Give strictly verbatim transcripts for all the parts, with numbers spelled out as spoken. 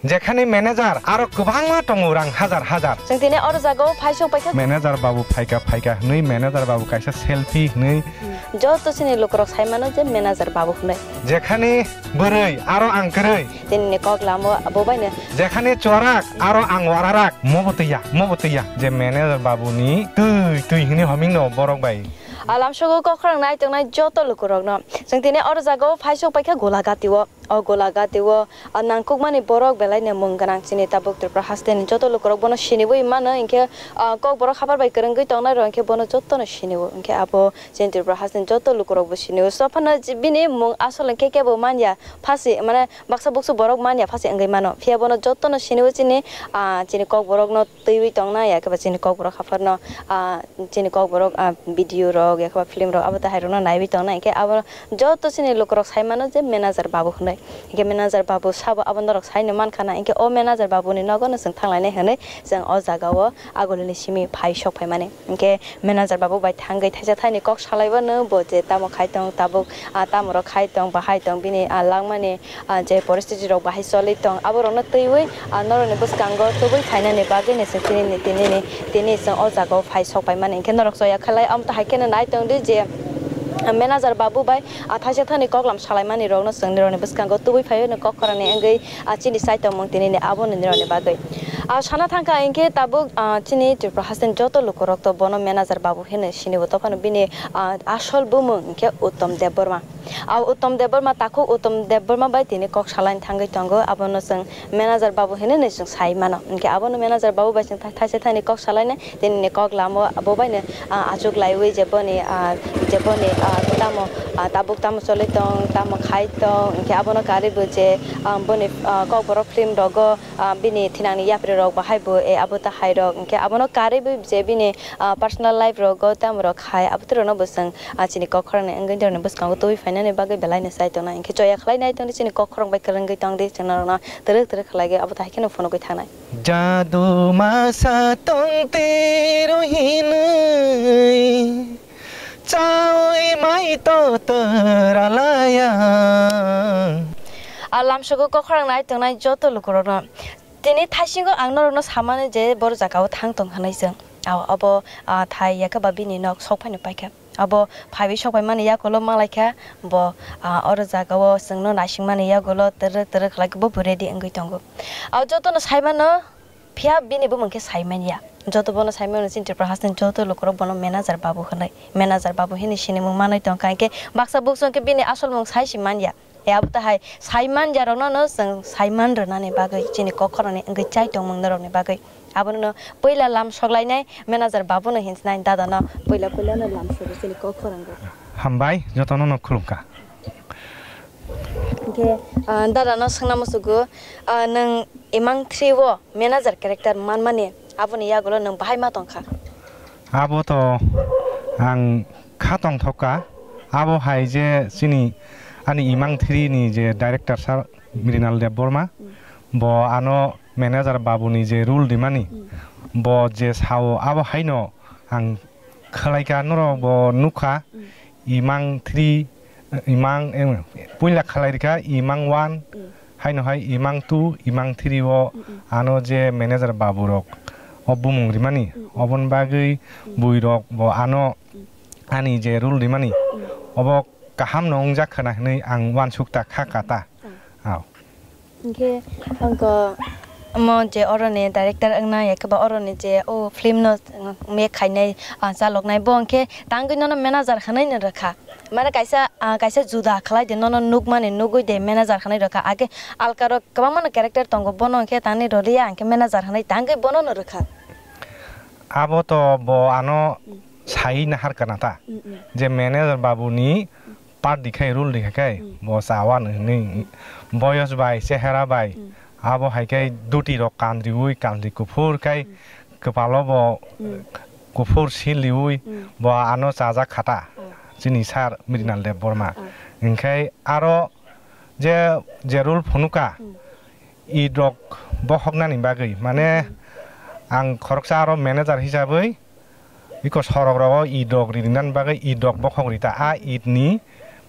Jekhani manager aro kwbangma tongo rang hajar hajar. Chwng tini oro jagao phai sok paikha. Manager babu phaika phaika hwnwi manager babu kaisa selfie hwnwi. Joto chini lukurok sai mano je manager babu hwnwi. Jekhani bwrwi aro ang kwrwi. Tini ni kok lamo abo baino. Jekhani chorak aro ang wararak mobo twiya mobo twiya je manager babu ni twi twi hwnwi homing no borok bai. Alam sogo kok khorang nai tongnai joto lukurok no. Chwng tini oro jagao phai sok paikha Golagati o. O Golagati o, a, nangkukmani borok belai ni mung gwnang chini tabuk Tripura hasteni joto lukurok bono siniwi mano, hinkhe, a, kokborok haphar bai kwrwngwi tongnai rok hinkhe bono jotono siniwo, hinkhe abo chini Tripura hasteni joto lukurok bo siniwo. Sophano bini mung asol hinkhe kebo manya, phasi, mane, baksa buksu borok manya phasi wngwi mano, phiya bono jotono siniwo chini, a, chini kokborokno twiwi tongnai, ya khe ba chini kokborok hapharno, a, chini kokborok, a, video rok, ya khe ba film rok, abo tei hai rokno naiwi tongnai, hinkhe abo joto chini lukurok sai mano je manager babu hwnwi. Hinkhe manager babu sabo abo norok saino mankha na, hinkhe o manager babuni nogono chwng thanglainai hwnwi chwng o jagao agulini simi phai sok phaimani. Hinkhe manager babu bai thangwi thaisa thaini kok salaibano bo je tamo khai tong tabuk, a, tamo rok khai tong bahai tong bini, a, langmani, a, je poristiti rok bahai choli tong aborokno twiwi, a, norokni bwskango tubui phainani bagwi ni chwng tini ni tini ni tini chwng o jagao phai sok paimani hinkhe norok choya khalai amtwi hai kheno nai tongdi je, a, manager babu bai, a, thaisa thani koklam salaimani rokno chwng nirokni bwskango tubui phaiwi no kok khorangni wngwi, a, chini chai tongmung tini ni abo ni nirokni bagwi. A, sana thangkha hinkhe tabuk, a, chini Tripura hasteni joto lukurok to bono manager babu hino sinibo tophano bini, a, asol bumung hinkhe Uttom Debbarma. A, Uttom Debbarma, takhuk Uttom Debbarma bai tini kok salaini thangwi tongo, abono chwng manager babu hinwi chwng sai mano. Hinkhe abono manager babu bai chwng tha-, thaisa thaini kok salainai, tini ni kok lamo abo baino, a, achuk laiwi je boni, a, je boni, a, tamo, a, tabuk tamo choli tong, tamo khai tong, hinkhe abono karwi bo je, a, boni, a, kokborok film rogo, a, bini thinangni yapri rok bahai bo, e, abo ta hai rok, hinkhe abono karwi bo je bini, a, personal life rogo tamo rok hai, abo twi rokno bo chwng, a, chini kok khorangni wngwi rokni bwskango tubui phainani bagwi belai no chai tongnai. Hinkhe choya khlai nai tongdi chini kok khorang bai kwrwngwi tongdi chwng norokno twrwk twrwk khlai gwi abo ta hai kheno phunugwi thangnai. Jadu masa tong tero hinwi chawi mai to twralaya. A lamsogo kok khorang nai tongnai joto lukurokno. Tini thaisingo ang norokno samani je boro jagao thang tong hinwi chwng. A, obo, a, thai yakhe ba bini nok sok phaino paikha. Abo phaiwi sok paimani yakulo malaikha, bo, ah, oro jagao chwngno naisingmani yagulo twrwk twrwk khlai bo bo ready wngwi tongo. Abo jotono saimano, phiya bini bumung khe saimanya. Joto bono saimano chini Tripura hasteni joto lukurok bono manager babu hwnwi, manager babu hwnwi sinimung manwi tongkha, hinkhe baksa bukchung khe bini asol mung sai si manya. E abo tahai saiman jarokno no chwng saiman rwnani bagwi chini kok khorangni wngwi chai tongmung norokni bagwi. Abono no puila lam soklainai manager babuno hinsnai dadano puila puila no lam sogwi chini kok khorang rok. Hambai jotono no khulumkha. Hinkhe, ah, dadano swngna muchugo, ah, nwng Imang three o manager character manmani aboni yagulo nwng bahai ma tongkha? Abo to ang kha tongthok kha. Abo hai je chini ani Imang three ni je director sir Mrinal Debbarma, bo ano manager babu ni je rule rimani, bo je sao abo haino ang khwlaikha, norok bo nukha, Imang three, Imang, em, puila khalai rikha Imang one, haino hai Imang two, Imang three o ano je manager babu rok o bumung rimani, oboni bagwi bui rok bo ano ani je rule rimani obo kaham no wngjak khwna hinwi ang uansuk ta kha kata. Ao. Hinkhe ang khe omo je oroni director wngna ya khe ba oroni je o film no make khainai, ah, chaloknai bo hinkhe tangwi nono manager hwnwi no rwkha. Mane kaisa, ah, kaisa juda khlai de nono nukmani nugwi de manager hwnwi rwkha. Age alka rok kwbangma no character tongo, bono hinkhe tangwi rwliya, hinkhe manager hwnwi tangwi bono no rwkha. Abo to bo ano sai nahar kana ta. Je manager babu ni part dikhai, role dikhai khai, bo chawan hwnwi boyos bai, chehera bai, abo hai khai duti rok kanriui, kanri kuphur khai, kwpalo bo kuphur siliui, bo ano chajak khata, chini sir Mrinal Debbarma. Hinkhe aro je, je role phunuka, id rok bohoknani bagwi, mane ang khoroksa aro manager hisabwi, iko sorok rogo id rok rinani bagwi id rok bokhok rita. A id ni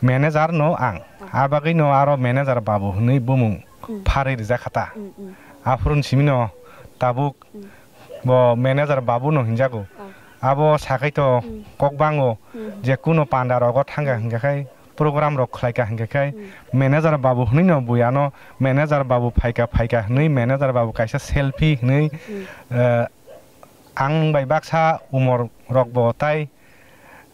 manager no ang. A bagwi no aro manager babu hwnwi bumung Mm. pharwi rijak kha ta. Mm, mm. Aphuru ni simi no tabuk Mm. bo manager babu no hinjago. Ah. Abo sakai to Mm. kok bango Mm. je kuno panda rogo thangkha Mm. hingkha khai program rok khlaikha hingkha khai Mm. manager babu hwnwi no bui ano manager babu phaikha phaikha hwnwi manager babu kaisa selfie hwnwi, Mm. eh, ang bai baksa umor rok bo tai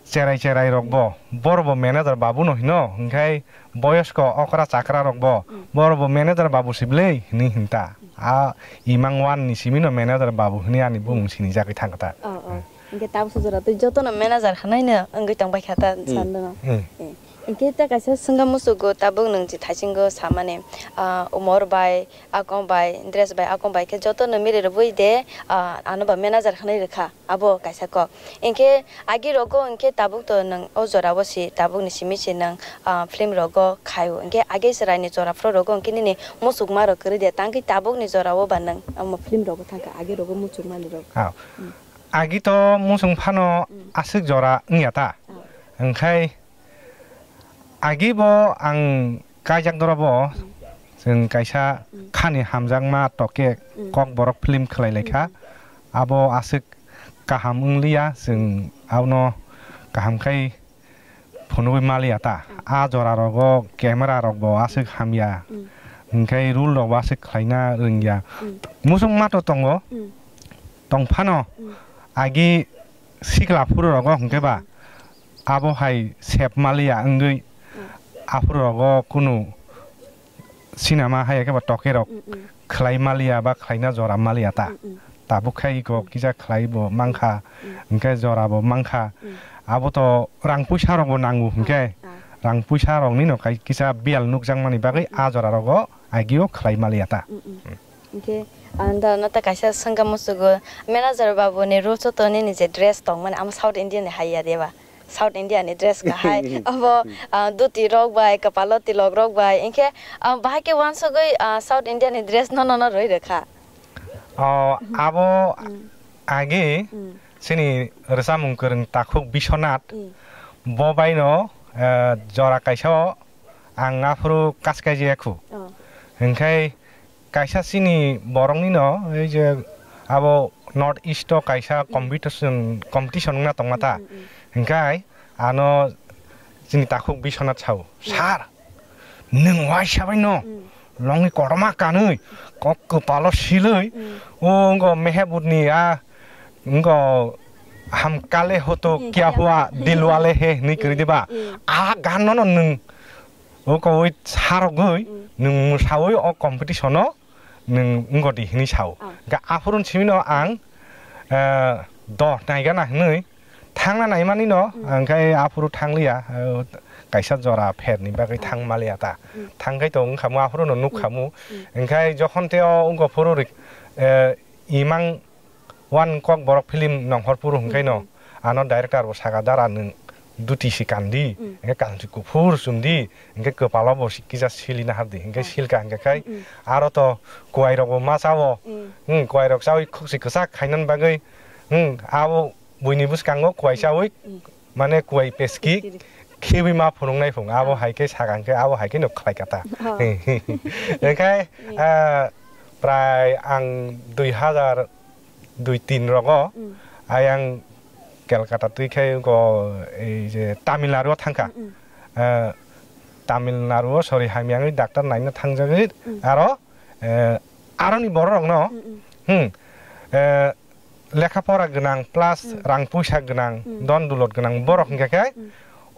cherai cherai rok bo, boro bo manager babu no hino, hingkhai boyosko okra chakra rok bo, Mm. boro bo manager babu siblei hini hinta. A imang wan ni simi no manager babu hini ani bumung sinijagwi thangkha ta. Oh, oh. Hingke tabuk sujura twi jotono manager hwnwi no wngwi tong bai kha ta Hmm. sando no. Hmm. Eh. Hingke ta kaisa swngam musugo tabuk nwng je thaisingo samani, ah, umor bai, akong bai, dress bai, akong bai khe jotono mili rwbwi de, ah, ano ba manager hwnwi rwkha. Abo kaisa kok. Hinkhe agi rogo hinkhe tabuk to nwng o jora o si, tabuk ni simi si nwng, ah, film rogo khai o. Hinkhe agi chwrai ni jora phuru rogo hinkhe nini muchukma rok kwrwi de, tangkhe tabuk ni jora o ba nwng omo film rogo thangkha, agi rogo muchukmani rok. Ah. Hmm. Agi to muchung phano Hmm. aswk jora wngya ta. Ah. Hinkhe Agi bo ang kaijak doro bo Hmm. chwng kaisa Hmm. khani hamjakma toke Hmm. kok borok film khlai lai kha. Hmm. Abo aswk kaham wng liya, chwng abono kaham khai phunugwi ma liya ta. Hmm. A jora rogo camera rok bo aswk hamya. Hmm. Hinkhe rule rok bo aswk khlaina rwngya. Hmm. Muchung ma to tongo. Hmm. Tong phano Hmm. agi sikla phuru rogo hinkhe ba Hmm. abo hai sep maliya wngwi Hmm. aphuru rogo kunu sinama hai khe ba toke rok Mm, mm. khlai maliya ba khlaina jora maliya ta. Mm, mm. Tabuk khai iko kisa khlai bo mankha, Mm. hinkhe jora bo mankha. Mm. Abo to rang puisa rok bo nango hinkhe Ah, ah. rang puisa rok ni no kai kisa biyal nukjakmani bagwi Mm, mm. a jora rogo agio khlai maliya ta. Mm, mm. Hinkhe ang da no ta kaisa swngkha musugo, manager babu ni rules o to nini je dress tong mani amo South Indian ni hai ya de ba? South India ni dress kahai. Abo, ah, dhuti rok bai, kwpalo tilok rok bai. Hinkhe, ah, bahai khe wansugwi, ah, South India ni dress no, no, no rwi rwkha. Oh, abo Mm. agi Mm. chini rwchapmung kwrwng takhuk Biswanath, Mm. bo bai no, eh, jora kaisa o ang aphuru kaskai jaya khu. Oh. Hinkhe kaisa chini borokni no, ei je abo North East o kaisa Mm. competition, competition wngna tongma ta. Mm, mm, mm. Hinkhe ano chini takhuk Biswanath sao, Mm. "Sir, nwng waisa bai no Mm. longni kotorma kanwi, kok kwpalo silwi, Mm. o wngkha Mehebud ni a wngkha Hum Kale Ho To Kya Hua, Dil Wale Hain" hinwi kwrwi diba? Mm. A gan no no nwng o kowoi sarogwi Mm. nwng mwsawi o competition o nwng wngkha di hinwi sao. Ah. Ga aphuru simi no ang, eh, doh naigana hinwi thangna naimani no, Mm. ang khai aphuru thangliya, eh, kaisa jora pherni bagwi Ah. thang maliya ta. Mm. Thangkhai to wngkhamu aphuru no Mm. nukhamu. Mm. Hinkhe jokhon tei o wngkha phuru rik, eh, imang Wan kok borok film nongkhor phuru hwnkhe no, Mm, mm. ano director bo saka dara nwng duti si kandi, Mm. hwnkhe kanti kuphur chumdi, hwnkhe kwpalo bo si kisa sili nahardi, hwnkhe Ah. silka hwnkhe khai, Mm, mm. aro to kuwai rok bo ma chao, Mm. hmm, kuwai rok chawi khukchi kwchak khainani bagwi, hmm, abo buini bwskango kuwai Mm, chawi, mm. mane kuwai peski Peski. Khibi ma phunuknai phung, abo Ah. hai khe saka hwnkhe abo hai khe no khlai kata. Oh. Hwnkhe, Mm. ah, prai ang dui hazar dui tin rogo Mm. ayang Kolkata twi khai go ei je Tamil Nadu o thangkha. Mm, mm. Ah, Tamil Nadu o sori hamya wngwi doctor naina thangjagwi Mm. aro, eh, aroni borok rokno, Mm, mm. hmm, eh, lekha pora gwnang plus Mm. rang puisa gwnang, Mm. don dulot gwnang borok hwnkhe khe Mm.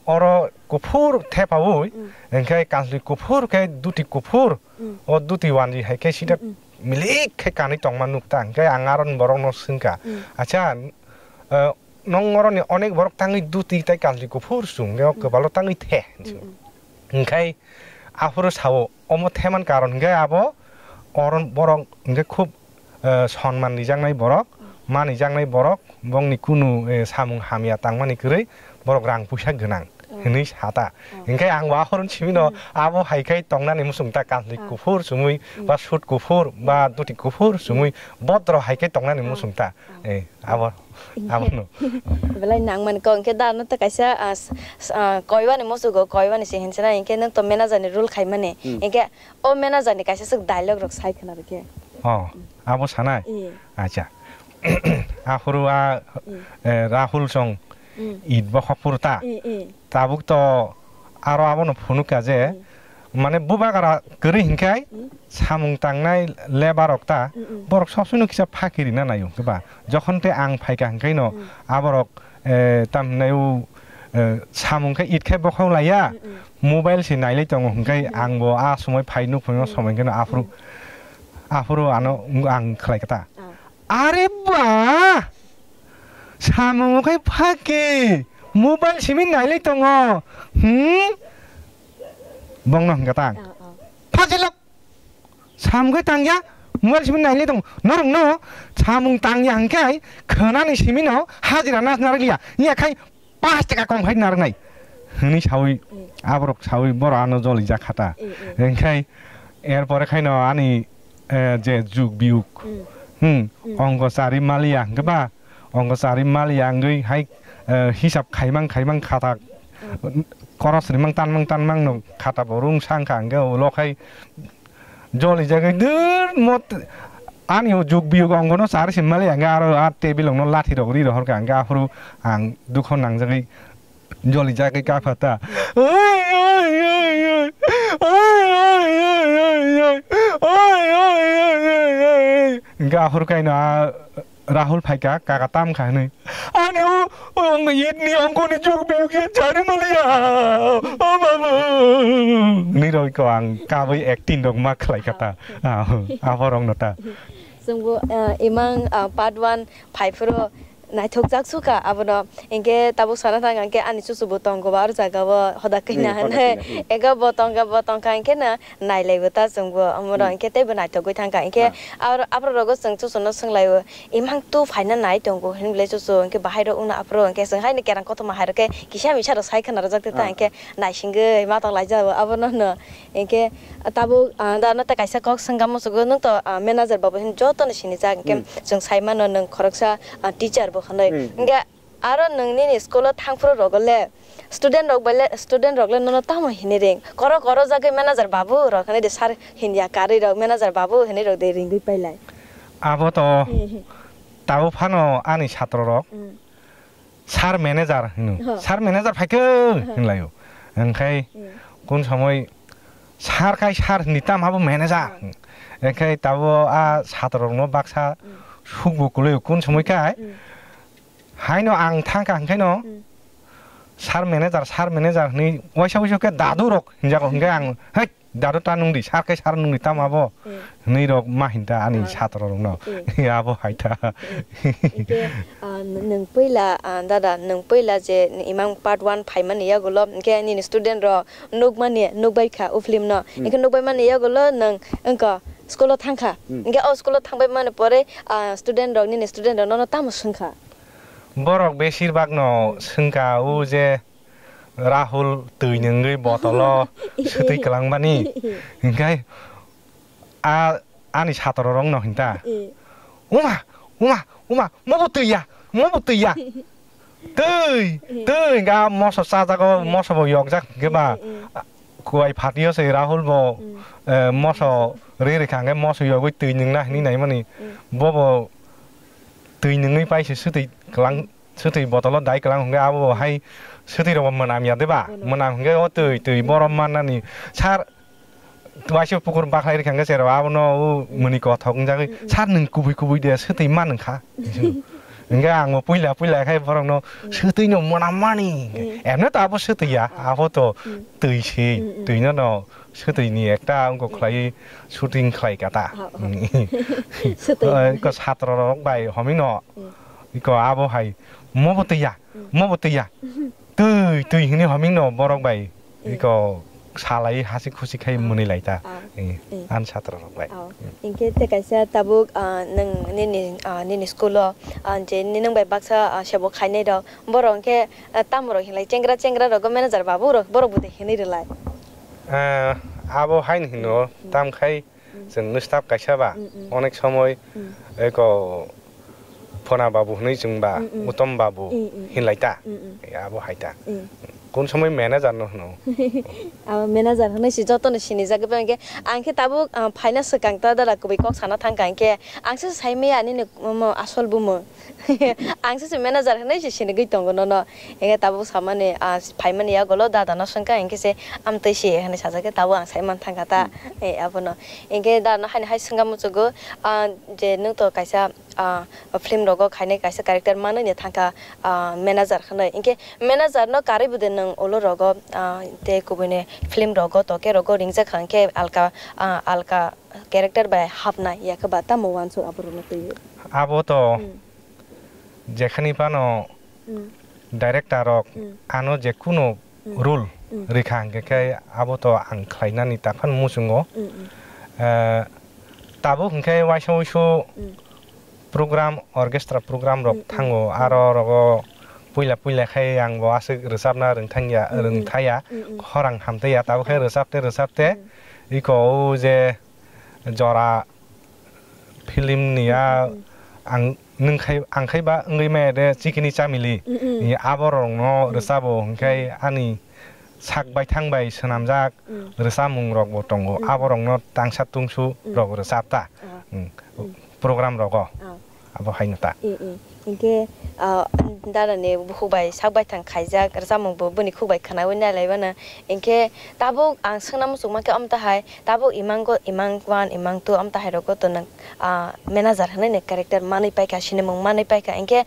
oro kuphur thepaui, Mm. hwnkhe kanslwi kuphur khe duti kuphur, Mm. o duti wanji hai khe sida Mm, mm. milik khe kanwi tongma nukta, hwnkhe ang aron borokno swngkha, Mm. "Acha, eh, nong oroni onek borok tangwi duti tei kanslwi kuphur chum, hwnkhe o Mm. kwbalo tangwi the," hinwi. Mm, mm. Hwnkhe aphuru sao, "Omo theman karon hwnkhe abo oron borok hwnkhe khub, eh, sonman rijaknai borok, Mm. manijaknai borok, bongni kunu, eh, samung hamya tangmani kwrwi borok rang puisa gwnang." Oh. hinwi sata. Oh. Hinkhe ang bo ahoroni simino Hmm. abo hai khai tongnani muchung ta, kanthli Oh. kuphur chumui Hmm. ba suit kuphur ba Hmm. duti kuphur chumui Hmm. bodro hai khai tongnani Oh. muchung ta. Oh. Eh, abo, abono. Belai nangmani kok, hinkhe da no ta kaisa, ah, s-, s-, ah, koiwani musugo, koiwani se hinsa na, hinkhe nang to manager ni rule khaimani. Hmm. Hinkhe o manager ni kaisa swk dialogue rok sai khna rikhe. Oh, abo sanai? Eh. Acha. Aphuru a, Hmm. eh, Rahul song Hmm. it bokhok phuru ta. Eh, eh. Tabuk to aro abono phunukha je, Hmm. mane bubagara kwrwi hinkhai Hmm. samung tangnai lebar rok ta, Hmm, hmm. borok sosino kisa phakiri na naio, khe ba? Jokhon te ang phaikha hinkhai no, Hmm. aborok, eh, tam hinai u, eh, samung khe it khe bokhok laiya, Hmm, hmm. mobile se nailai tongo hinkhai Hmm. ang bo a somoi phai nuk phai no Hmm. somoi khe no aphuru, Hmm. aphuru ano ang khlai kha ta. Ah. Are ba! Samung khai phaki mobile simi nailai tongo. Hmm? Bongno hwnkha tang. Oh, oh. Phajilok. Samung khai tangya, mobile simi nailai tongo. Norokno samung tangya hwnkhe khwnani simino hajira nasna rwliya. Iya khai pash taka kom khai narwknai hwnwi sawi, Mm. aborok sawi borok ano jolijak kha ta. Mm, mm. Enkhai er pore khaino ani, eh, je juk biyuk, Mm. hmm, Mm. ongko chari maliya hwnkhe ba, ongko chari maliya wngwi hai, eh, hisab khaimang khaimang khata, Mm. koros rimang tanmang tanmang no khata bo rung sang kha hwnkhe ulo khai Joli jagwi dur mot ani o juk biyuk ongkono sari simali ang aro a table ongno lathi rok ri rohor ka ang aphuru ang dukho nangjagwi joli jagwi kaphata. Oi, oi, oi, oi. Oi, oi, oi, oi, oi. Oi, oi, oi, oi, oi. Hingke aphuru kaino a Rahul phaikha, kaka tamkha hinui. Ani o, o, ang yet ni ang koni jok biyok yet jari maliya. O babu. Niroi ko ang kabui acting rok ma khlai kha ta. Ah, aborok no ta. Chwngbo, ah, imang, ah, part one phai phuru naithok jak sukha abono. Hinkhe tabuk sana thang hinkhe ani chuchu bo tongo ba aro jaga o hoda kaina Hmm, hoda hinui. Kaina, hmm. Ega bo tongkha, bo tongkha hinkhe na nailaibo ta chwngbo. Omoro Hmm. hinkhe teibo naithogwi thangkha. Hinkhe Ah. aro aborok rogo chwng chuchu no swnglaio. Imang tu phaina nai tongo, hinwi belai chuchu, hinkhe bahai rok wngna aphuru, hinkhe chwng haino kerang kothoma hai rok khe kisa misa rok sai khwna rwjak tei ta, Ah, hinkhe ah. naisingwi ma tong laijak abono hwno. Hinkhe tabuk, ah, da no tei kaisa kok swngkha muchungo, nwng to, ah, manager babu hinwi jotono sinijak, hinkhe Hmm. chwng sai mano nwng khoroksa, ah, teacher bo hwnwi. Hmm. Hinkhe aro nwng nini school o thangphuru rogo le, student rok bai le, student rok le nono tamo hinwi ring? Koro koro jagwi manager babu rok hinwi de sir hinya karwi rok, manager babu hinwi rok de ringwi pailai. Abo to Hmm. tabuk phano ani satro rok Hmm. sir manager hino. Ho. Sir manager phaikhe Hmm. hinlaio. Engkhai Hmm. kun somoi sir khai sir hinwi tamo abo manager. Hmm. Engkhai tabuk a satro rokno baksa Hmm. sukbo kwlwi kun somoi khai Hmm. Haino ang thangkha hwnkhe no, Hmm. sir manager, sir manager hwnwi waisa waisa khe dadu rok hinjago, hwnkhe ang, "Hei, dadu ta nungdi, sir khe sir nungdi, tamo abo?" Hmm. Hwnwi rok ma hinta ani Ah. satro rokno. Hmm. Abo hai ta. Hwnkhe, ah, nwng puila, ah, dada, nwng puila je imang part one phaimani yagulo, hwnkhe nini student rok nukmani, nukbai kha o film no. Hmm. Hwnkhe nukbai mani yagulo nwng wngkha school o thangkha. Hmm. Hwnkhe o school o thangbai mani pore, ah, student rok, nini student rok nono tamo swngkha? Borok besir bagno swngkha o je Rahul twi nwngwi botolo swtwi kwlangbani. Hinkhe a ani satro rokno hinta. Eh. Uma, uma, uma, mobo twi ya, mobo twi ya. Twi, twi, ga moso chajago, moso bo yokjak hinkhe ba. Eh, eh. Kuai phatio se Rahul bo, Hmm. eh, moso ri rikha hinkhe moso yogwi twi nwngna hinwi naimani. Hmm. Bobo twi nwngwi pai se swtwi kwlang, swtwi botolo dai kwlang hwnkhe abo hai swtwi rokbo mwnam ya de ba? Mwnam. Mwnam hwnkhe o twi, twi borom mannani sir waisa pukur bakhlai rikha hwnkhe chereba abono o mwnwi kothok wngjagwi, Hmm, hmm. "Sir nwng kubui kubui de swtwi man wngkha." Hwnkhe ang bo puila puila khai borokno Hmm. swtwino mwnam mani. Hmm. Emne to abo swtwi ya, abo to Hmm. twi se, Hmm, hmm. Twino no Swtwi ni ekta wngkha khlaiwi shooting khlai kha ta. Ah, ah. Hmm. Swtwi. Eh, ko satro rok bai homino. Hmm. Iko abo hai mobo twi ya, Hmm. mobo twi ya. Twi, twi hini homino borok bai. Hmm. Iko salai hasi khusi khai mwnwi lai ta. Ah. Eh, eh. An satra rok bai. Oh. Hmm. Hinkhe te kaisa tabuk, ah, nwng nini, ah, nini school o, ah, je ni nwng bai baksa, ah, sebo khainai rok, borok hinkhe, ah, tamo rok hinlai chengra chengra rogo manager babu rok, borok bo de hinwi rwlai. Ah, abo haino hino, hmm, tam khai, hmm, chwng staff kaisa ba, hmm, hmm, onek somoi, hmm, eko Phona babu hwnwi chwng ba, mm, mm, Utom babu, mm, mm, hinlai ta? Mm, mm. Eh, abo hai ta. Mm. Kun somoi manager no hwno. Abo manager hwnwi si jotono sinijak, hwnkhe ang khe tabuk, ah, phaina swkang ta dara kubui kok sana thangkha, hwnkhe ang se sai maya nini, omo asol bumo. Ang se se manager hwnwi se sinigwi tongo nono. Hwnkhe tabuk samani, ah, phaimani yagulo dada no swngkha, hwnkhe se amtwi se hwnwi sajak khe tabuk ang sai man thangkha ta. Mm. Eh, abono. Hwnkhe dada no haino hai swngkha muchungo, ah, je nwng to kaisa ah, film rogo khainai kaisa character manwi ni thangkha, ah, manager hwnwi. Hinkhe manager no karwi bo de nwng ulo rogo, ah, tei kubui ni film rogo, toke rogo ringjak kha, hinkhe alka, ah, alka character bai hapnai, ya khe ba tamo uansuk abo rok no twiwi? Abo to, hmm, jekhani phano, hmm, director rok, hmm, ano je kunu, mm, rule, mm, rikha hwnkhe khe abo to ang khlainani taphano muchungo. Mm, mm. Eh, tabuk hwnkhe waisa waisu, mm, program, orchestra program rok, mm, mm, thango, mm, aro rogo puila puila khe ang bo aswk rwchapna rwngthangya, mm, mm, rwngthaya, mm, mm, khorang hamtaiya, tabuk khe, ah, rwchapte rwchapte, mm, iko o je jora film ni a, mm, mm, ang nwng khai, ang khai ba wngwi maya de chikini chamili, mm, mm, ni abo rok no, mm, rwchabo hwnkhe, mm, ani sak baithang bai swnamjak, mm, rwchapmung rok bo tongo, mm, abo rok no tangsa tungsu, mm, rok rwchap ta. Ah. Mm. Mm. Program rogo. Ah. Abo haino ta. Mm, mm. Hinkhe, ah, dada ni bukhuk bai sak baithang khaijak, rwchapmung bo boni khuk bai khwnaui nai lai mano. Hinkhe tabuk ang swngna muchung mankhe omo tahai, tabuk imang go, imang one, imang two omo tahai rogo to nwng, ah, manager hwnwi ni character manwi paikha, sinimung manwi paikha. Hinkhe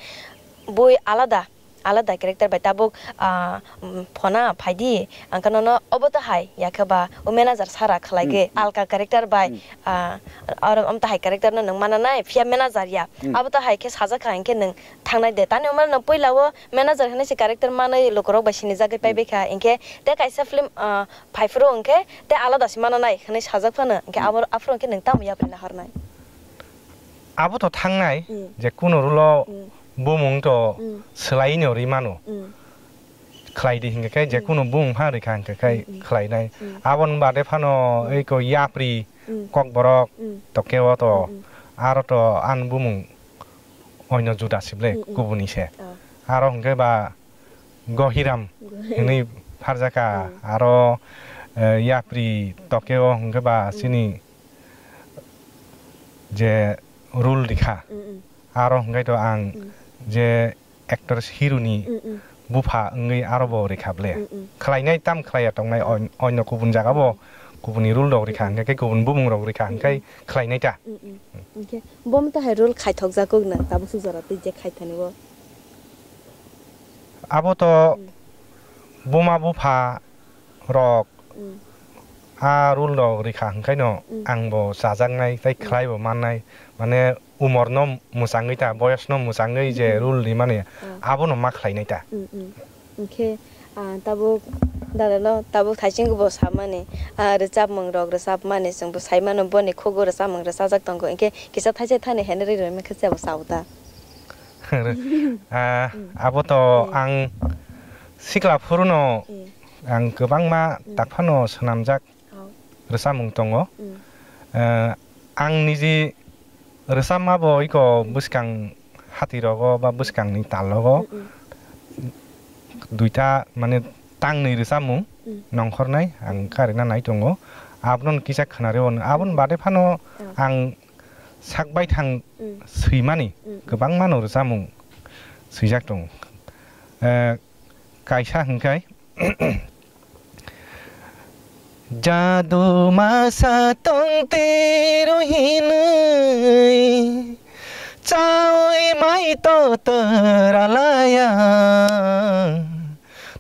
bui alada, alada character bai tabuk, ah, mm, phona phaidi, ang khe nono obo tahai, ya khe ba o manager sara khlai khe, hmm, alka character bai, hmm, ah, oro omo tahai character no nwng mana nai, phiya manager ya. Hmm. Abo tahai khe sajak kha, hinkhe nwng thangnai de. Tani omo nwng puila o manager hwnwi se character manwi lukurok bai sinijagwi, hmm, paibai kha, hinkhe tei kaisa film, ah, phaiphuru hwnkhe tei alada se mana nai hwnwi sajak phano, hinkhe, hmm, abo aphuru hwnkhe nwng tamo yapri nahornai? Abo to thangnai, hmm, je kuno role o, hmm, bumung to, hmm, swlai no rwi mano. Hmm. Khlai di hinkhe khe, je, hmm, kuno bumung pha rikha hinkhe khe, hmm, hmm, khlainai. Hmm. Aboni bade phano, hmm, eko yapri, hmm, kokborok, hmm, tokeo to, hmm, hmm, aro to ani bumung oino juda sible, hmm, hmm, kubuni se. Oh. Aro hinkhe ba Gohiram, Gohiram hwnwi pharjakha, hmm, aro, eh, yapri tokeo hinkhe ba, hmm, chini je role rikha. Mm, mm. Aro hwnkhe to ang, mm, je actress hero ni, mm, mm, bupha wngwi aro bo rikha ble. Mm, mm. Khlainai tam khlaiya tongnai, ah, on-, onyo kubun jaga bo, mm, kubuni role rok rikha, mm, mm, hwnkhe khe kubun bumung rok rikha, mm, hwnkhe, mm, khlainai ta. Mm, mm. Hwnkhe bomo to hai role khaithok jakuk na, tabuk suk jora twi je khaithani bo. Abo to, mm, buma bupha rok, mm, a role rok rikha hwnkhe no, mm, ang bo chajaknai tei, mm, khlai bo mannai, mane umor no mwchangwi ta, boyos no mwchangwi je, mm, role rimani, mm, abono ma khlainai ta. Mm, mm. Hwnkhe, ah, tabuk dada no tabuk thaising bo samani, ah, rwchapmung rok rwchapmani chwng bo sai mano, boni khugo rwchapmung rwchajak tongo, hwnkhe kisa thaisa thani henry rwmani khe chabo chao ta. Ah, mm, abo to, eh, ang sikla phuru no, eh, ang kwbangma, mm, takphano swnamjak, oh, rwchapmung tongo. Mm. Eh, ang niji rwchapma bo iko, mm, bwskang hati rogo ba bwskang ni tal rogo, mm, mm, duita mane tangnwi rwchapmung, mm, nongkhornai ang, mm, karina nai tongo. Abono kisa khwnarwi o, aboni, mm, bade phano, oh, ang sak baithang, mm, swimani, mm, mm, kwbangmano rwchapmung swijak tongo. Eh, kaisa hwnkhe, "Jadu masa tong tero hinwi, chawi mai to twralaya,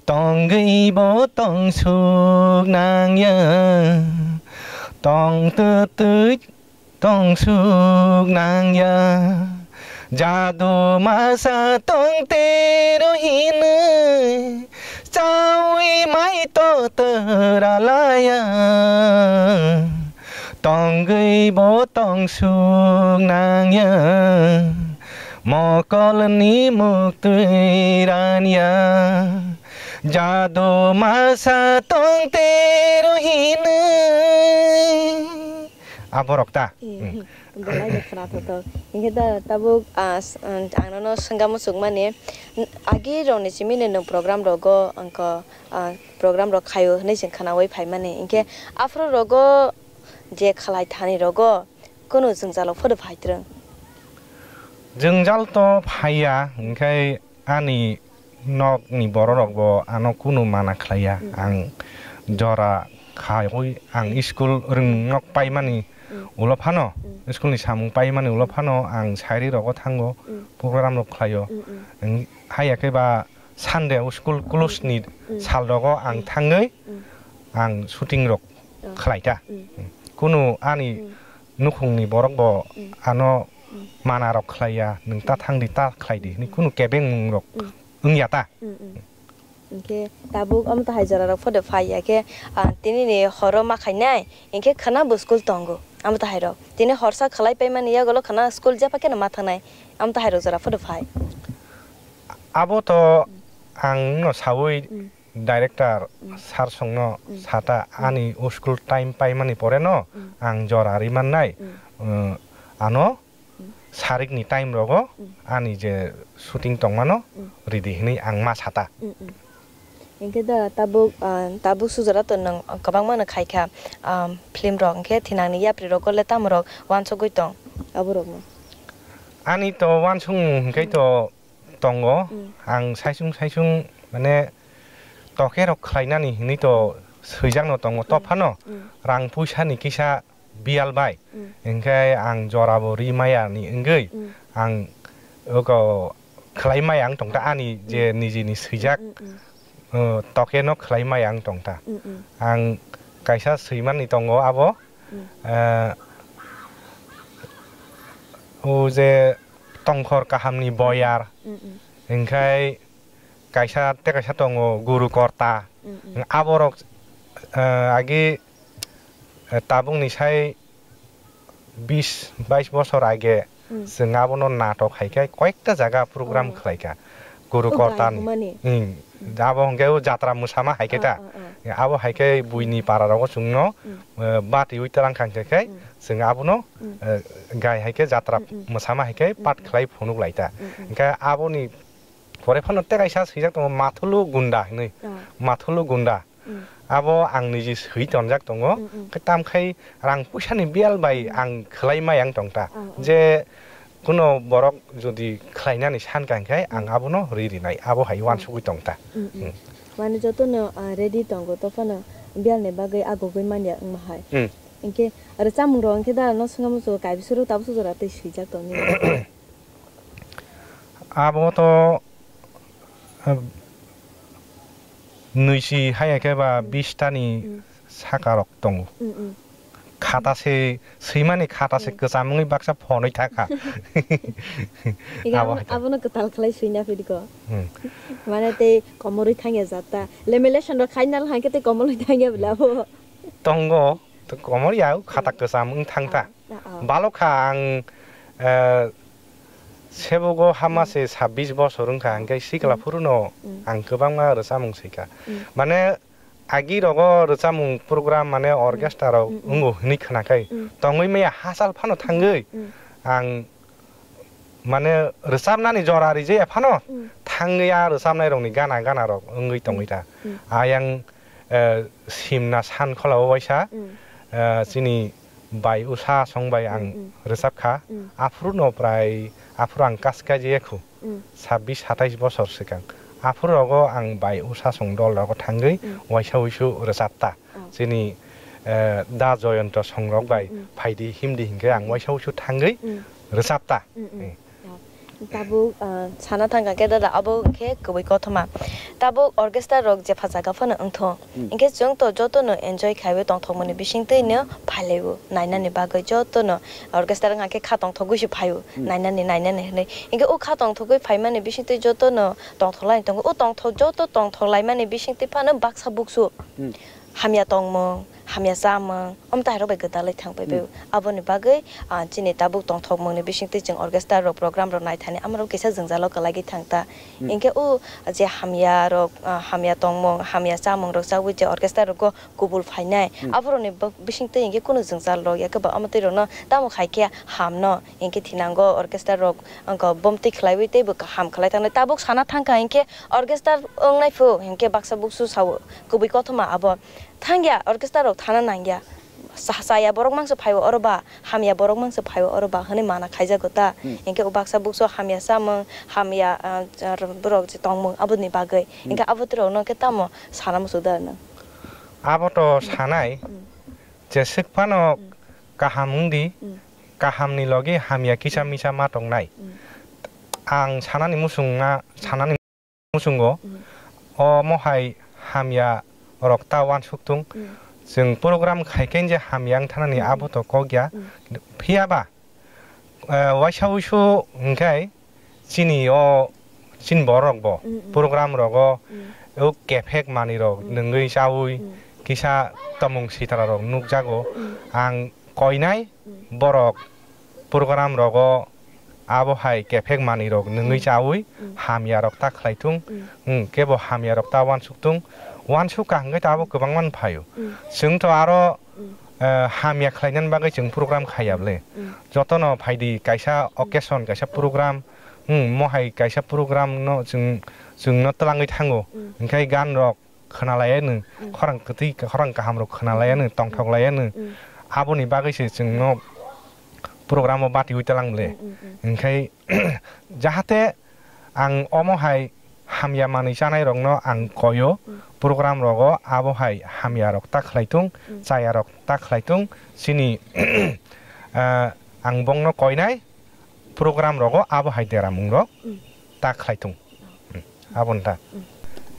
tongwi bo tong suk nangya, tong twtwi tong suk nangya, jadu masa tong tero hinwi, chawi mai to twralaya, tongwi bo tongsuk nangya, mokolni muktwi ranya, jadu masa tong tero hinwi. Aborok ta? Eh, hmm. Belai no khwnathok thok. Hinkhe da tabuk, ah, s-, ang nono swngna muchukmani, n-, agi rokni simi nwng program rogo, angkho, ah, program rok khaio hwnwi chwng khwnaui phaimani. Hinkhe aphuru rogo je khalai thani rogo kunu jwngjalo phodo phai twrwng? Jwngjal to phaiya, hinkhe ani nokni bororokbo ano kunu mana khlaiya. Mm. Ang jora khaiwi ang school rwngnok paimani Mm. ulo phano, Mm. schoolni samung paimani ulo phano ang sairi rogo thango, Mm. program rok khlaio. Mm, mm. Ang haiya khe ba Sunday o school close ni Mm. sal rogo ang Mm. thangwi Mm. ang shooting rok Oh. khlaita. Mm. Kunu ani Mm. nukhungni borok bo Mm. ano Mm. mana rok khlaiya, nwng ta thang di, ta khlai di hwnwi Mm. kunu kebengmung rok Mm. wngya ta. Mm, mm. Hinkhe tabuk omo tahai jora rok phodo phaiya khe, ah, tini ni horo ma khainai, hinkhe khwna bo school tongo, omo tahai rok. Tini horsa khlai paimani yagulo khwna school jepha kheno ma thangnai, omo tahai rok jora phodo phai. Abo to ang no sawi Mm. director Mm. sir songno Mm. sata Mm. ani o school time paimani pore no Mm. ang jora rimannai, Mm. uh, ano Mm. sarikni time rogo Mm. ani je shooting tongmano Mm. ridi hinwi ang ma sata. Mm, mm. Hinkhe da tabuk, ah, tabuk sujora to nwng kwbangma no khaikha, ah, film rok, hinkhe thinangni yapri rok le tamo rok wansugwi tong aborokno? Ani to wansukmung hinkhe to tongo. Mm. Ang saisung saisung mane toke rok khlainani hinwi to swijak no tongo. Mm. Tophano Mm. rang puisa ni kisa bial bai. Mm. Hinkhe ang jora bo ri maya ni wngwi Mm. ang oko khlai maya ang tongta ani je Mm. nijini swijak, Mm, mm, mm. uh, toke no khlai maya ang tongta. Mm, mm. Ang kaisa swimani tongo abo, Mm. uh, o je tongkhor kahamni boyar, Mm, mm. hinkhe kaisa tei kaisa tongo guru korta. Mm, mm. Aborok, eh, agi, eh, tabukni sai bis bais bosor age Mm. chwng abono natok hai khe koyekta jaga program Oh. khlai kha. Guru Oh, kortani. Bai humani. Hmm. Mm. Abo hwnkhe o jatra mwsama hai khe Ah, ta. Ah, ah. Abo hai khe buini para rogo chwngno, Mm. eh, bati ui twlang kha hwnkhe khe Mm. chwng abono, Mm. eh, gai hai khe jatra Mm, mm. mwsama hai khe Mm, pat mm. khlai phunuk lai ta. Mm, mm. Hwnkhe aboni Pore phano tei kaisa swijak tongo, Mathulu Gunda hinwi. Ah. Mathulu Gunda. Mm. Abo ang niji swi tonjak tongo. Mm, mm. Khe tam khai rang puisa ni bial bai Mm. ang khlai mai ang tongta. Ah, ah. Je kuno borok jodi khlainani san ka hwnkhe ang Mm. abono ri rinai. Abo hai Mm. uansugwi tongta. Mm, mm. Mm. Mane jotono, ah, ready tongo, to phano bial ni bagwi agugwi manya wngma hai. Mm. Hinkhe aro chamung rok hinkhe da no swngna muchungo kaibisuru tabuk sujora tei swijak tongni. Abo to, eh, nwisi haya khe ba Mm. bis tani Mm. saka rok tongo. Mm, mm. Khata se swimani khata se Mm. kwcham wngwi baksa phonwi thakha. Ega Abo abono, hai ta. Abono kwtal khlai swina phiriko. Mm. Mane tei komorwi thangya jata. Lamination rok khainal hangkhe tei komorwi thangya bwle abo. Tongo, to komor ya khata Mm. kwcham wng thangta. Ah. Ah, ah. Balok kha ang, eh, sebogo hama Mm. se sabbish bosor wngkha, hwnkhe sikla Mm. phuruno Mm. ang kwbangma rwchapmung swikha. Mm. Mane, agi rogo rwchapmung program, mane, Mm. orchestra rok Mm, mm. wngo hwnwi khwnakhai, Mm. tongwi maya hachal phano thangwi Mm. ang, mane, rwchapnani jora rijaya phano Mm. thangwi a rwchapnai rokni gana, gana rok wngwi tongwi ta. Mm. Ayang eh, simna san khola o waisa, Mm. eh, chini bai usa song bai ang Mm, mm. rwchap kha. Mm. Aphuru no prai, aphuru ang kas kaji ekhu, Mm. sabbish satais bosor swkang. Aphuru rogo ang bai usa song dol rogo thangwi Mm. waisa uisu rwchap ta. Oh. Chini, eh, Da Joyonto song rok bai Mm, mm. phaidi himdi hinkhe ang Mm, mm. waisa uisu thangwi Mm. rwchap ta. Mm, mm. Mm. Oh. Tabuk, ah, sana thangkha khe dada, abo khe kwbwi kothoma. Tabuk orchestra rok jepha jaga phano wngthong. Hmm. Hinkhe chwng to jotono enjoy khaiwi tongthokmani bisingtwi no phailaibo. Nainani bagwi jotono orchestra wngkha khe kha tongthogwi se phaio. Hmm. Nainani, nainani hinwi. Hinkhe o kha tongthogwi phaimani bisingtwi jotono tongthoklaini tongo. O tongthok, joto tongthoklaimani bisingtwi phano baksa buksu. Hmm. Hamya tongmung, hamya chamung, omtahairok bai gwdalwi thangpai bai. Hmm. Aboni bagwi, ah, chini tabuk tongthokmungni bisingtwi chwng orchestra rok program rok naithani amorok kisa jwngjalo kwlaiwi thangta. Hmm. Hinkhe o je hamya rok, ah, hamya tongmung, hamya chamung rok chawi je orchestra rogo kubul phainai, hmm, aborokni bo-, bisingtwi hinkhe kunu jwngjal rok ya khe ba omo twi rokno tamo khai khe hamno hinkhe thinango orchestra rok wngkha bomtwi khwlaiwi teibo kaham khwlai thangnai. Tabuk sana thangkha hinkhe orchestra wngnai phu hinkhe baksa buksu sao. Kubui kothoma abo. Thangya, orchestra rok thana nangya. Sa-, chaya borok mangsa phaio oro ba, hamya borok mangsa phaio oro ba, hwnwi mana khaijago ta. Hmm. Hinkhe o baksa bukso hamya chamung, hamya, ah, jar-, borok je tongmung, aboni bagwi. Hmm. Hinkhe abo borokno khe tamo sana muchung da nwng? Abo to sanai, hmm, je swk phano, hmm, kaham wng di, hmm, kahamni logi hamya kisa, hmm, misa ma tongnai. Hmm. Ang sanani muchungma, sanani muchungo, mm, omo hai hamya rok ta uansuk tung. Mm. Chwng program khai khe je hamya wng thanani, mm, abo to kok ya. Mm. Phiya ba, eh, waisa wuisu hwnkhe chini o, chini borok bo, mm, mm, program rogo, mm, o kephek manwi rok, mm, nungwi chawi, mm, kisa tomung sitra rok nukjago. Mm. Ang koinai, mm, borok program rogo abo hai kephek manwi rok nungwi, mm, chawi, mm, hamya rok ta khlai tung, mm, hmm, kebo hamya rok ta uansuk tung, uansuk ka hwnkhe to abo kwbangma no phaio. Mm. Chwng to aro, mm, eh, hamya khlainani bagwi chwng program khaiya, mm, ble. Mm. Jotono phaidi kaisa, mm, occasion, kaisa program, hmm, mohai kaisa program no chwng, chwngno twlangwi thango. Mm. Hinkhe gan rok khwnalaiya nw, mm, khorang kwtwi, khorang kaham rok khwnalaiya nw, mm, tongthok laiya nw. Mm. Aboni bagwi se chwngno program o batiwi twlang ble. Mm, mm, mm. Hinkhe jahate ang omo hai hamya manwi chanai rokno ang koio, mm, program rogo abo hai hamya rok ta khlai tung, mm, chaya rok ta khlai tung, chini, ah, ang bongno koinai program rogo abo hai deramung rok, mm, ta khlai tung. Oh. Hmm, aboni ta. Mm.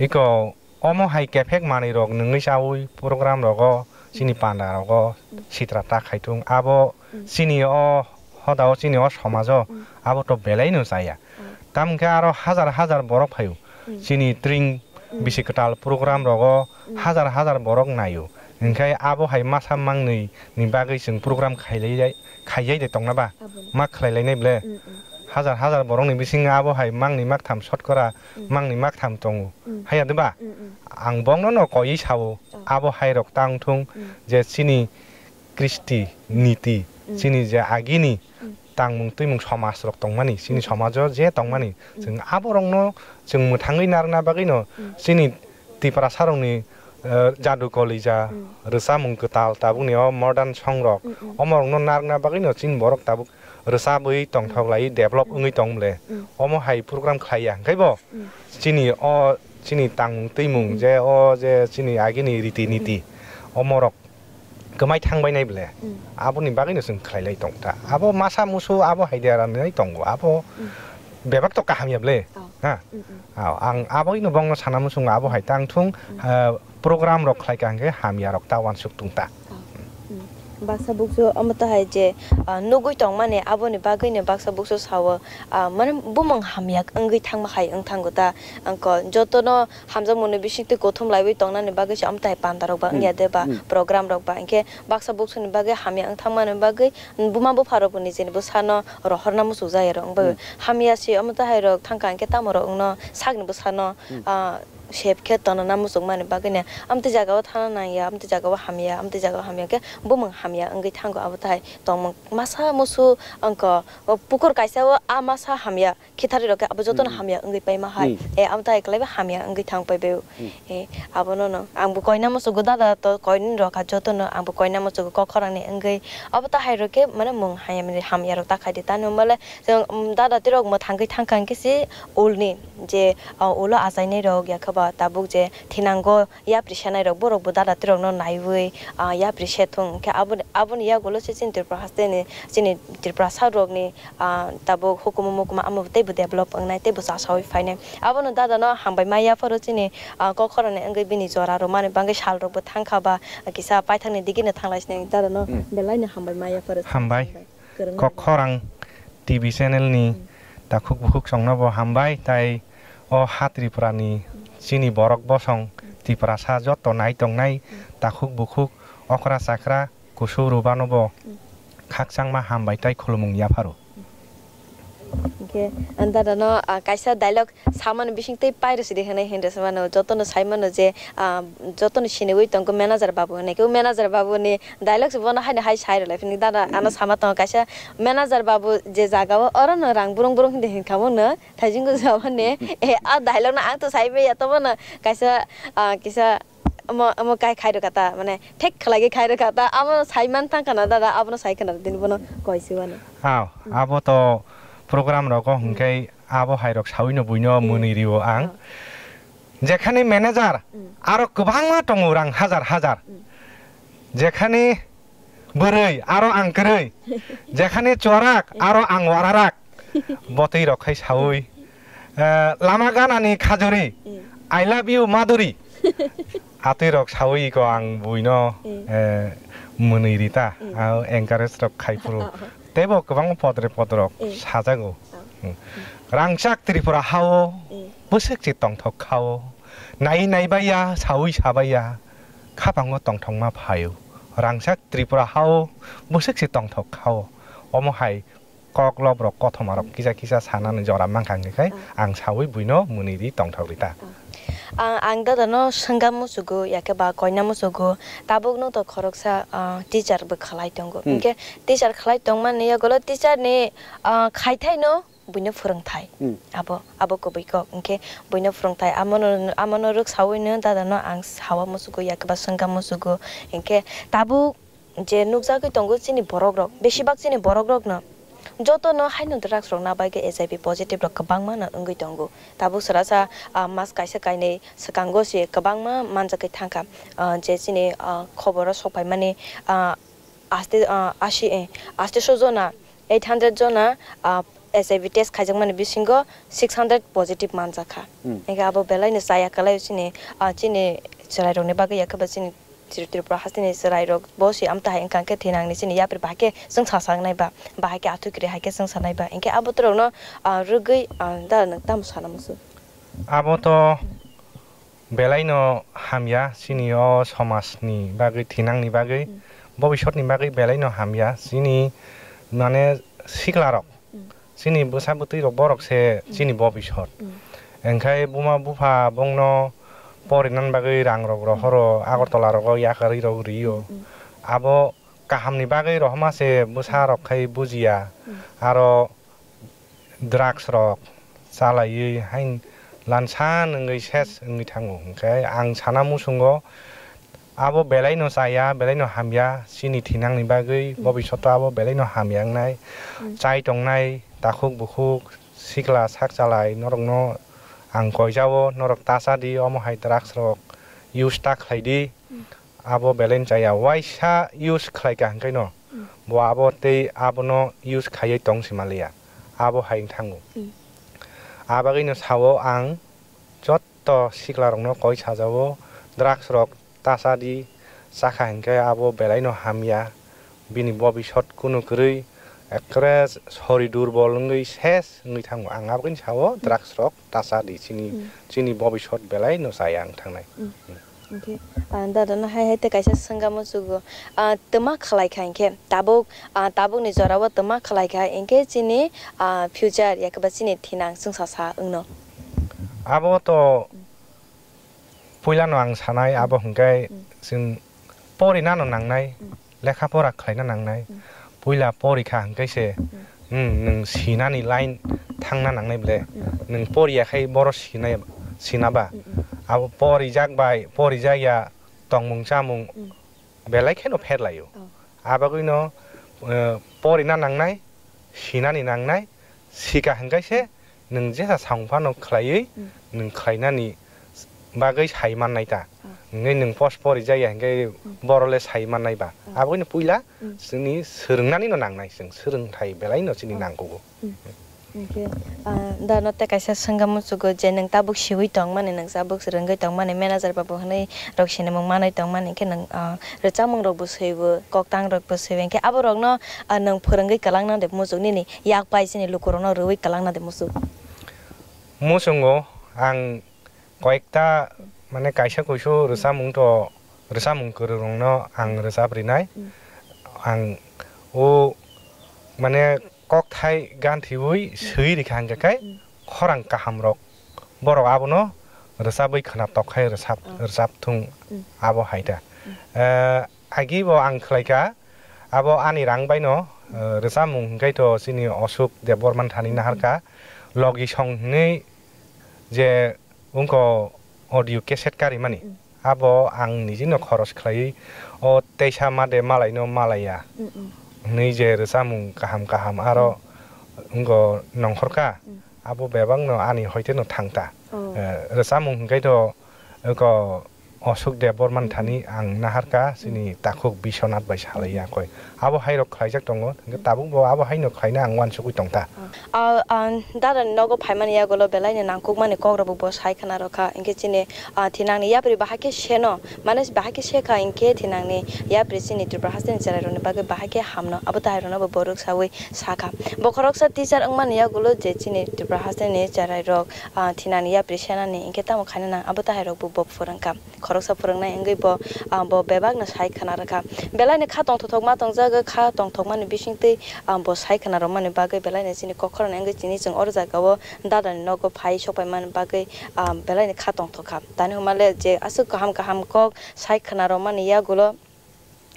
Iko omo hai kephek manwi rok nungwi chawi program rogo, chini, mm, panda rogo, mm, sitra ta khai tung. Abo, mm, chini o hoda o, chini o somajo, mm, abo to belai no chaya. Mm. Tamo khe aro hajar hajar borok phaio. Mm. Chini tring, mm, bisi kwtal program rogo, mm, hajar hajar borok naio. Hinkhe abo hai masa mangnwi ni bagwi chwng program khailai, khaiyai de tongna ba? Abono. Ma khlai lainai ble? Mm, mm. Hajar hajar borokni bisingo abo hai mangni maktham sotkora, mm, mangni maktham tongo. Mm. Haiya de ba? Mm, mm. Ang bongno no koiwi sao, oh, abo hai rok tang thung, mm, je chini kristi, niti, mm, chini je agini, mm, tangmung twimung somaj rok tongmani, chini, mm, somajo je tongmani, mm, chwng aborokno chwng mwthangwi narwkna bagwino, mm, chini Tiprasa rokni, eh, jadu kolija, mm, rwchapmung kwtal tabukni o modern song rok, mm, mm, omorokno narwkna bagwino chini borok tabuk rwchabwi tongthok, mm, lai develop, mm, wngwi tong ble. Mm. Omo hai program khlaiya hwnkhe bo, mm, chini o, chini tangmung twimung, mm, je o je chini agini riti niti, mm, omorok kwmai thang bainai ble. Mm. Aboni bagwino chwng khlai lai tong ta. Abo masa musu abo hai de ranai tongo. Abo, mm, bebak to kaham ya ble. Oh. Ha? Mm, mm. Oh, ang abo ino bongno sana muchungo abo hai tang thung, mm, ah, program rok khlai ka hwnkhe hamya rok ta uansuk tung ta. Oh. Mm. Baksa buksu omo to hai je, ah, nugui tong mani aboni bagwino baksa buksu sao, ah, mane bumung hamya wngwi thangma hai wng thango ta. Ang ko jotono hamjakmungni bisingtwi kuthum laiwi tongnani bagwi se amtai panda rok ba, hmm, wngya de ba, hmm, program rok ba, hinkhe baksa buksuni bagwi hamya wng thangmani bagwi buma bupha rok bo nijeni bwsano rohorna muchukjak ya rok wngbai. Hmm. Hamya se omo tahai rok thangkha hinkhe tamo rok wngno sakni bwsano, hmm, ah, save khe tonona muchukmani bagwino amtwi jagao thana nangya, amtwi jagao hamya, amtwi jagao hamya khe bumung hamya wngwi thango abo tahai tongmung masa musu wngkha o pukur kaisa o a masa hamya. Khithari rok khe abo jotono, hmm, hmm, hamya wngwi paima hai. Hmm. E, abo tai kwlaiba hamya wngwi thang pai bai. Hmm. E, abono no. Ang bo koina musugo dada to koini rok kha jotono. Ang bo koina musugo kok khorang ni wngwi. Abo ta hai rok khe mane mung hamya, hamya rok ta khai di. Tani hwnba le chwng, um, dada tirok mwthangwi thang kha hwnkhe se ul ni je, uh, ulo achainai rok ya khe Ba tabuk je thinango yapri senai rok, borok bo dada twi rok no naiwi, ah, yapri se thung. Hwnkhe aboni, aboni yagulo se chini Tripura haste ni, chini Tripura sa rok ni, ah, tabuk hukumu mukumu amo teibo develop wngnai, teibo chasawi phainai. Abono dada no hambai ma yapharo chini, ah, kok khorang ni wngwi bini jora rwmani bagwi sal rok bo thangkha ba kisa paithak ni digi no thanglai sinai dada no Hmm. belai no hambai ma yapharo. Hambai. Kwrwng Kok khorang T V channel ni Hmm. takhuk bukhuk song no bo hambai tai o ha Tripura ni chini borok bosong Tiprasa joto nai tongnai takhuk bukhuk okra chakra kusu rubano bo khakchangma hambai tai khulumung yapharo. Hwnkhe, ang dada no, ah, kaisa dialogue samani bising tei pairo sidi hwnwi hinrwsa mano, jotono sai mano je, ah, jotono siniwi tongo manager babu hwnwi. Khe o manager babu ni dialogue se bono haino hai sai rwlai phini dada ano sama tongo kaisa manager babu je jaga o oro no rang burung burung hindi hinkha mano. Thaijingo jawani, eh, a dialogue no ang to sai maya, tobono kaisa, ah, kisa omo, omo kai khai rwkha ta, mane, thek khlai khai rwkha ta, amo sai man thang khana dada, abono sai khana dini bono koi si wani. Aw, abo to program rogo hwnkhe abo hai rok sawi no buino Hmm. mwnwi rio ang. Ah. Jekhani manager, Hmm. aro kwbangma tongo rang hajar hajar. Hmm. Jekhani bwrwi, aro ang kwrwi. Jekhani chorak, aro ang wararak. Botwi rok khai sawi. Eh, lama ganani khajuri. Mm. I love you, Madhuri. Atwi rok sawi ko ang buino, Mm. eh, mwnwi rita. Mm. Ah, encourage rok khai phuru. Teibo kwbangma podre podrok Mm. sajago. Oh. Mm. Rangchak Tripura hao, Mm. bwswk se tongthok khao. Nai nai baiya, sawi sabaiya. Khapango tongthokma phaio. Rangchak Tripura hao bwswk se tongthok khao. Omo hai kok lob rok kothoma rok kisa kisa sanani jora mankha hwnkhe khai ang sawi buino mwnwi ri tongthok rita. Ah, ang dada no swngam musugo, yakhe ba koina musugo, tabuk no to khoroksa, ah, teacher bo khlai tongo. Hmm. Hwnkhe teacher khlai tongmani yagulo teacher ni, ah, khaithai no buino phwrwngthai. Hmm. Abo, abo kubui kok. Hwnkhe buino phwrwngthai. Amono, amono rwk sawi no dada no ang sawa musugo, yakhe ba swngam musugo. Hwnkhe tabuk je nukjagwi tongo chini borok rok, besibak chini borok rok no joto no haino drugs rok na bai khe H I V positive rok kwbangma no wngwi tongo. Tabuk srasa, ah, mas kaisa kainwi swkango se kwbangma manjagwi thangkha. Ah, je chini, ah, khoboro sokphaimani, ah, aste, ah, asi, eh, aste so jona, eight hundred jona, ah, H I V test khaijakmani bisingo six hundred positive manjakha. Hmm. Hingkhe abo belai no chaya kwlai chini, ah, chini chwrai rokni bagwi, yakhe ba chini Tri-, Tripura hasteni chwrai rok bo se amtahai wngkha khe thinangni chini yapri bahai khe chwngsa sa wngnai ba, bahai khe athukiri hai khe chwngsa nai ba. Hingkhe abo borok no, ah, rwgwi, ah, da nwng tamo sana muchung? Abo to belai no hamya, chini o somaj ni bagwi, thinang ni bagwi, Hmm. bobisot ni bagwi belai no hamya, chini mane sikla rok, Hmm. chini bwsa bwtwi rok borok se Hmm. chini bobisot. Hmm. Engkhai buma bupha bongno porinan bagwi rang rok rohoro, Hmm. Agartala rogo yakarwi rok rio. Hmm. Abo kaham ni bagwi rohorma se bwsa rok khai bujiya. Hmm. Aro drugs rok chalaiwi hain lansan wngwi ses wngwi thango. Hwnkhe ang sana muchungo abo belai no chaya, belai no hamya, chini thinang ni bagwi, Hmm. bobisot o abo belai no hamya wngnai. Hmm. Chai tongnai takhuk bukhuk sikla sak chalai norok no ang koijao, norok ta cha di, omo hai drugs rok use ta khlai di. Hmm. Abo belai no chaya, waisa use khlai kha hwnkhe no, Hmm. bo abo tei abono use khaiwi tong si manliya, abo hai wng thango. Hmm. Abagwi no sao ang, joto sikla rok no koi sajao, drugs rok ta cha di, chakha hwnkhe abo belai no hamya, bini bobisot kunu kwrwi, ekkore sori durbol wngwi ses wngwi thango. Ang abagwi no sao, Hmm. drugs rok ta cha di, chini, Hmm. chini bobisot belai no chaya wng thangnai. Hmm. Hwnkhe, ah, dada no hai hai tei kaisa swngamo chugo. Ah, twma khlai kha hwnkhe tabuk, ah, tabuk ni jora o twma khlai kha hwnkhe chini, ah, future yakhe ba chini thinang chwngsa sa wngno. Abo to puila no ang sanai, Hmm. abo hwnkhe Hmm. chwng pori nano nangnai. Hmm. Lekha pora khlaina nangnai. Hmm. Puila porikha hwnkhe se, Hmm. hmm, nwng sinani line thangna nangnai ble. Hmm. Nwng poriya khai boro sinai, sinaba. Hmm, hmm. Abo porijak bai, porijak ya tongmung chamung Hmm. belai kheno pherlaio. Oh. Abagwino, eh, porina nangnai, sinani nangnai, sika hwnkhe se nwng jesa samung phano khlaiwi Hmm. nwng khlainani bagwi sai mannai ta. Hmm. Hwnwi nwng post pori jaya hinkhe Hmm. borok le sai mannai ba. Hmm. Aboni puila Hmm. chini swrwngnani no nangnai, chwng swrwngthai belai no chini Oh. nangkugo. Hmm. Hinkhe, ah, da no tei kaisa swngkha muchugo je nwng tabuk siui tongmani, nwng tabuk swrwngwi tongmani, manager ba bo hwnwi rok sinimung manwi tongmani, hinkhe nwng, ah, rwchapmung rok bo swibo, koktang rok bo swibo, hinkhe abo rok no, ah, nwng phwrwngwi kwlangna de muchuk nini yak pai chini luku rok no rwui kwlangna de muchuk. Muchungo ang koyekta, mane, kaisa kuisu rwchapmung to, rwchapmung kwrwng rokno ang rwchap rinai. Mm. Ang o, mane, kokthai ganthiwi Mm. swi rikha hingkha khe Mm. khorang kaham rok borok abono rwchabwi khwna tokkhai rwchap, Oh. rwchap thung Mm. abo hai da. Mm. Eh, agi bo ang khlaikha, abo ani rang baino, eh, rwchapmung hingkhai to chini Ashok Debbarma thani Mm. naharkha, Logi Song hinwi je wngkha audio cassette karimani. Mm. Abo ang nijino khoros khlaiwi o teisa ma de malaino malaiya Mm, mm. hwnwi je rwchapmung kaham kaham aro Mm. wngkha nongkhorkha. Mm. Abo bebakno ani hoiteno thangta. Oh. Eh, rwchapmung hwnkhe to wngkha Ashok Debbarma Mm, thani mm. ang naharkha chini Mm. takhuk Biswanath bai salaiya Mm. koi. Abo hai rok khlaijak tongo, hwnkhe tabuk bo abo haino khlaina ang uansugwi tongkha. Ah, ah, dada ni nogo phaimani yagulo belai ni nangkukmani kok rok bo bo sai khna rokha. Hinkhe chini, ah, thinang ni yapri bahai khe seno, mane bahai khe sekha hinkhe thinang ni yapri chini Tripura haste ni cherai rok ni bagwi bahai khe hamno. Abo tahai rok no bo borok sawi sakha. Bo khoroksa teacher wngmani yagulo je chini Tripura haste ni cherai rok, ah, thinang ni yapri senani hinkhe tamo khaina nang abo tahai rok bo bo phwrwngkha. Khoroksa phwrwngnai wngwi bo, ah, bo bebakno sai khna rwkha. Belaini kha tongthokma tongjago, kha tongthokmani bisingtwi, ah, bo sai khna rwmani bagwi belaini chini kokhorani wngwi chini chwng oro jagao dadani nogo phai sokpaimani bagwi, ah, belaini kha tongthokha. Tani hwnmale je aswk kaham kaham kok sai khna rwmani yagulo,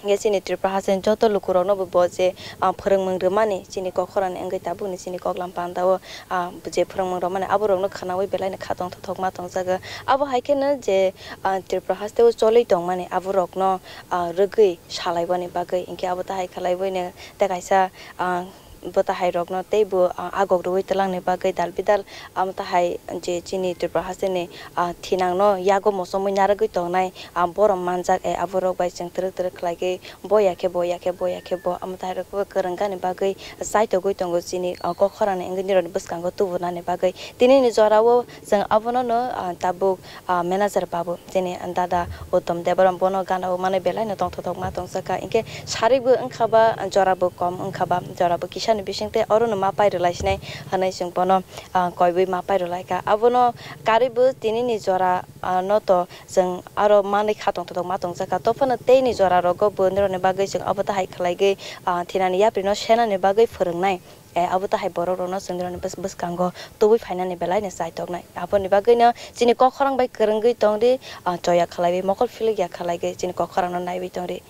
Hinkhe chini Tripura hasteni joto lukurokno bo, bo je, ah, phwrwngmung rwmani chini kok khorani wngwi tabukni chini koklam pandao, ah, je phwrwngmung rwmani aborokno khwnaui belaino kha tongthokma tongjago. Abo hai kheno je, ah, Tripura hasteo cholwi tongmani aborokno, ah, rwgwi salaiboni bagwi hinkhe abo tahai khlaiboino tei kaisa, ah, bo tahairokno teibo, ah, agok rwui twlangni bagwi dal bidal, amo tahai je chini Tripura hasteni, ah, thinangno yago mochomwi narwgwi tongnai, ah, borom manjak, eh, aborok bai chwng twrwk twrwk khlaigwi bo ya khe bo, ya khe bo, ya khe bo, amo tahairokbo kwrwngani bagwi chaitogwi tongo chini, ah, kok khorani wngwi nirokni bwskango tubunani bagwi. Tinini jorao chwng abono no, ah, tabuk, ah, manager babu, chini dada Uttom Debbarma bono gana o manwi belaino tongthokma tongjakha. Hinkhe sarikbo wngkha ba, jorabo kom wngkha ba, jorabo kisani bisingtwi orono ma pai rwlai sinai hwnwi chwng bono, ah, koiwi ma pai rwlaikha. Abono karwibo tinini jora, ah, no to chwng aro manwi kha tongthokma tongjakha. Tophano teini jora rogo bo nirokni bagwi chwng abo tahai khlaigwi, ah, thinani yaprino senani bagwi phwrwngnai. Eh, abo tahai borokrokno chwng nirokni bws-, bwskango tubui phainani belaino chaitoknai. Aboni bagwino chini kok khorang bai kwrwngwi tongdi, ah, choya khlaiwi, mokol philik ya khlaiwi chini kok khorangno naiwi tongdi.